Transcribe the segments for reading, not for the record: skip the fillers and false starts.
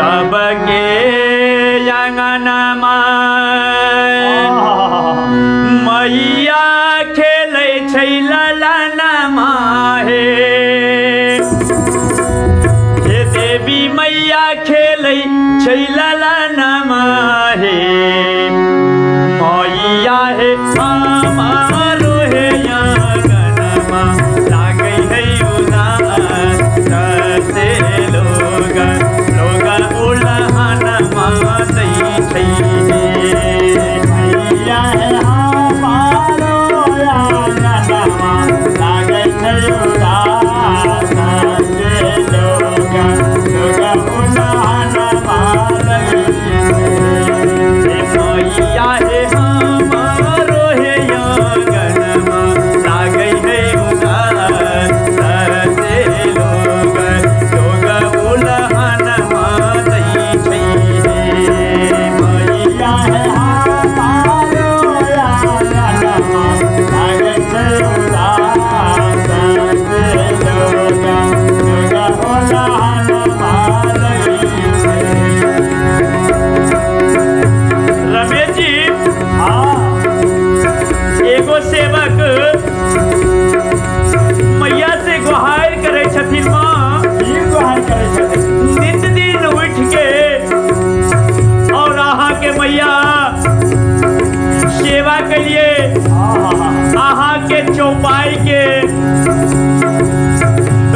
सबके आंगनमा मैया खेलै छै ललनमा हे। हे देवी मैया खेलै छै ललनमा हे। मैया हे हमारो हे आंगनमा लागै है उदास से लोग लोग उलहनमा दै छै हे। मैया हे हमारो आंगनमा लागै छै उदास से लोग लोग उलहनमा दै छै। हे मैया हे हमारो हे आंगनमा लागै है उदास से लोग लोग उलहनमा दै छै हे। मैया हे हमारो आंगनमा लागै छै उदास से लोग लोग उलहनमा दै छै। रमेश जी, हाँ। एगो सेवक मैया से गुहार करै छथिन, माँ, की गुहार करै छथिन? नित दिन उठ के और अहाँ के मैया सेवा के लिए हाँ हाँ हाँ अहाँ के चौपाई के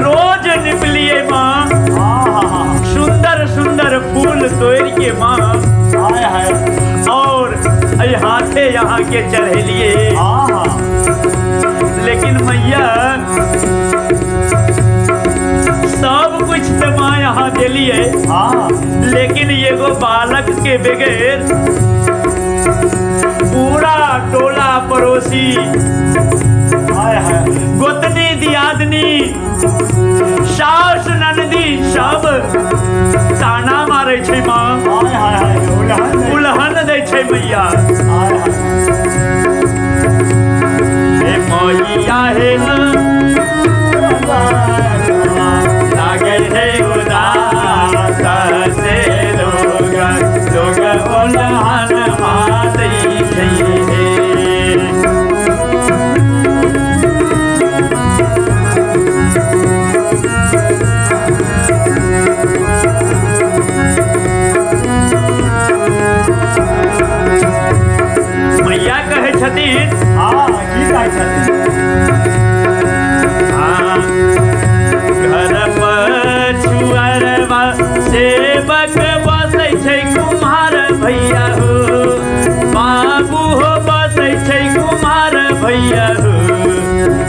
रोज निपलिए माँ, हाँ हाँ हाँ सुंदर सुंदर फूल तोड़ के माँ हाय हाय और एहि हाथे यहाँ के चढ़ेलिए, हाँ हाँ लेकिन मैया, सब कुछ तो माँ यहाँ दिलिए, लेकिन एगो बालक के बगैर पूरा टोला पड़ोसी, हाय हाय गोतनी दियादनी, सास ननदी सब ताना मारै छै माँ, हाय हाय हाय उलहन दै। उलहन दै छै मैया। हाय हाय हे मैया हे लागै है उदास से लोग लोग उलहन दै छै हे। मैया कहै छथिन, हाँ, की कहै छथिन? हाँ, घर पछुअरवा सेवक बसै छै कुम्हार भैया हो, बाबू हो बसै छै कुम्हार भैया हो,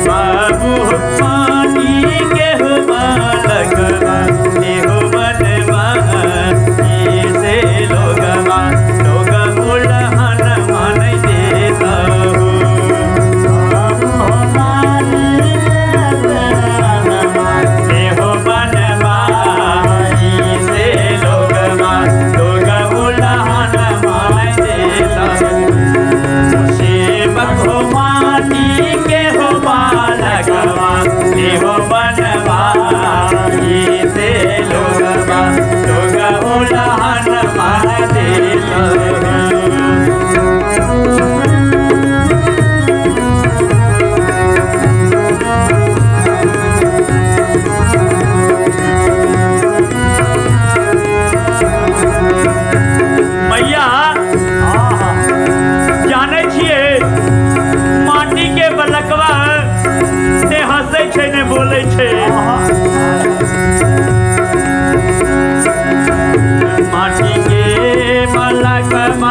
बाबू हो पानी के हो बालकवा एहो बनवा से लोगवा लोग उलहन मानै देता हो। बाबू हो पानी के बनवा, एहो बनवा से लोगवा लोग उलहन मानै देता हो। सेवक हो माटी के हो बालकवा एहो बनवा से लोगवा लोग उलहन मान देता हो। मैया, हाँ हाँ जानै छियै, माटी के बलकवा ने हंसै छै ने बोलै छै। हाँ माटी के बलकवा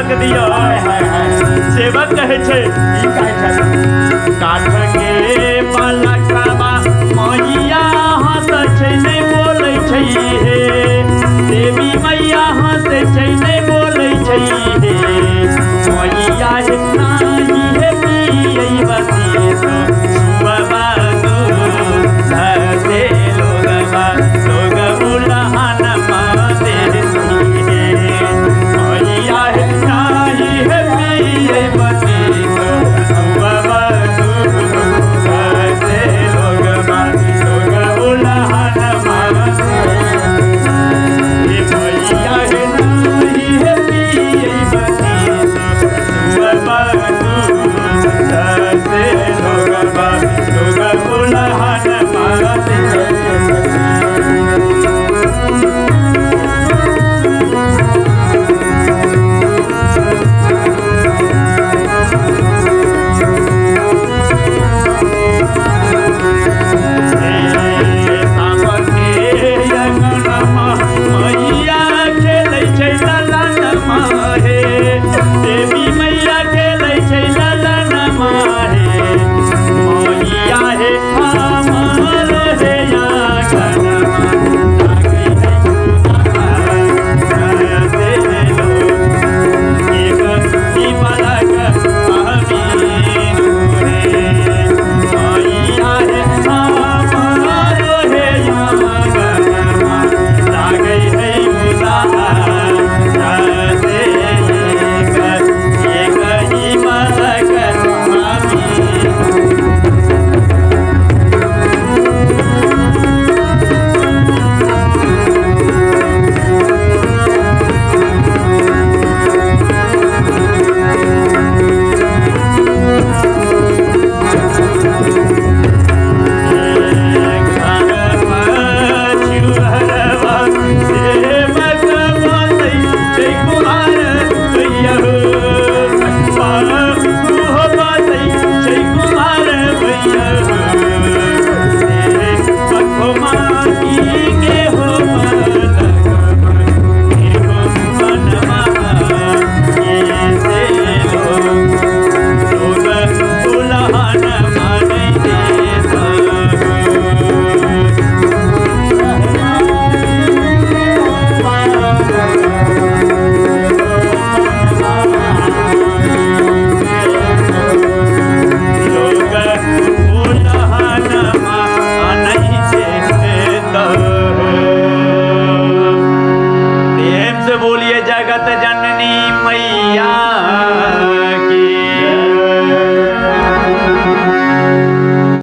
बलक दियो। हाय हाय हाय। सेवक कहै छै, की कहै छथिन? काठ के